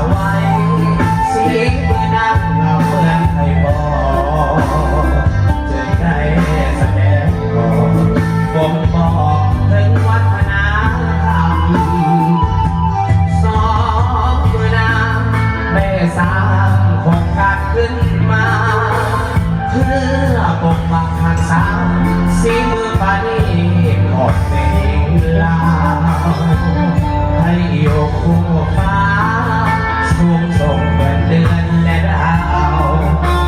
ໄວ້ ສີມືນາງງາມເໝືອນໄພບໍ ຈຶ່ງໄດ້ສະແດງອອກ ບົ່ງບອກເຖິງວັດທະນະທຳ ສອງມືນາງໄດ້ສ້າງໂຄງການຂຶ້ນມາ ເພື່ອປົກປັກຮັກສາ ສີມືປານີດຂອງແມ່ຍິງລາວ ໃຫ້ຢູ່ຄູ່ຟ້າ ສູງສົ່ງເໝືອນເດືອນແລະດາວ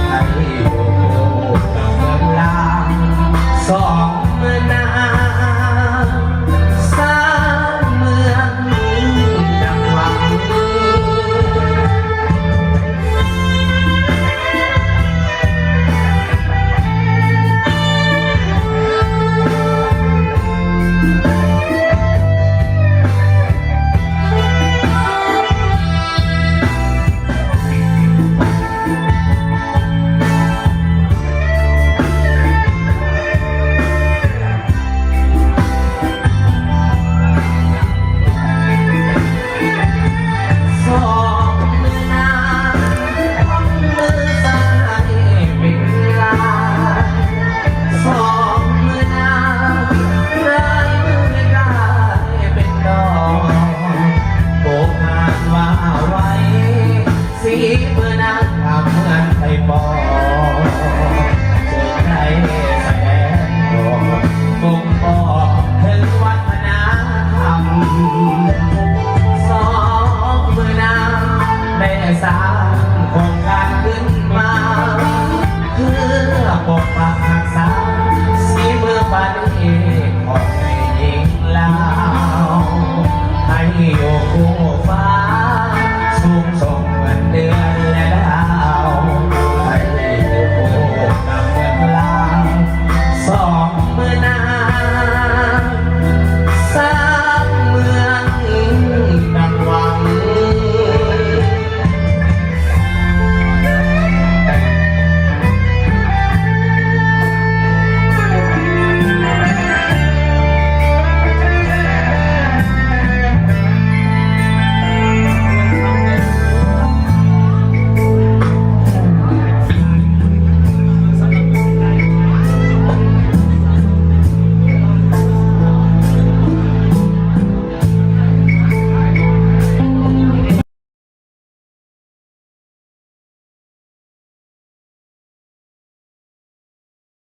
ໃຫ້ຢູ່ຄູ່ກັບເມືອງລາວ ສອງມືນາງ ສາມເມືອງນຳຫວັງ. ສອງມືນາງ ມືຊ້າຍເປັນລາຍ ສອງມືນາງ ລາຍມືກາຍເປັນດອກ ໂບຮານວ່າໄວ້ ສີມືນາງງາມເໝືອນໄພບໍ ຈຶ່ງໄດ້ສະແດງອອກ ບົ່ງບອກເຖິງວັດທະນະທຳ ສອງມືນາງໄດ້ສ້າງໂຄງກ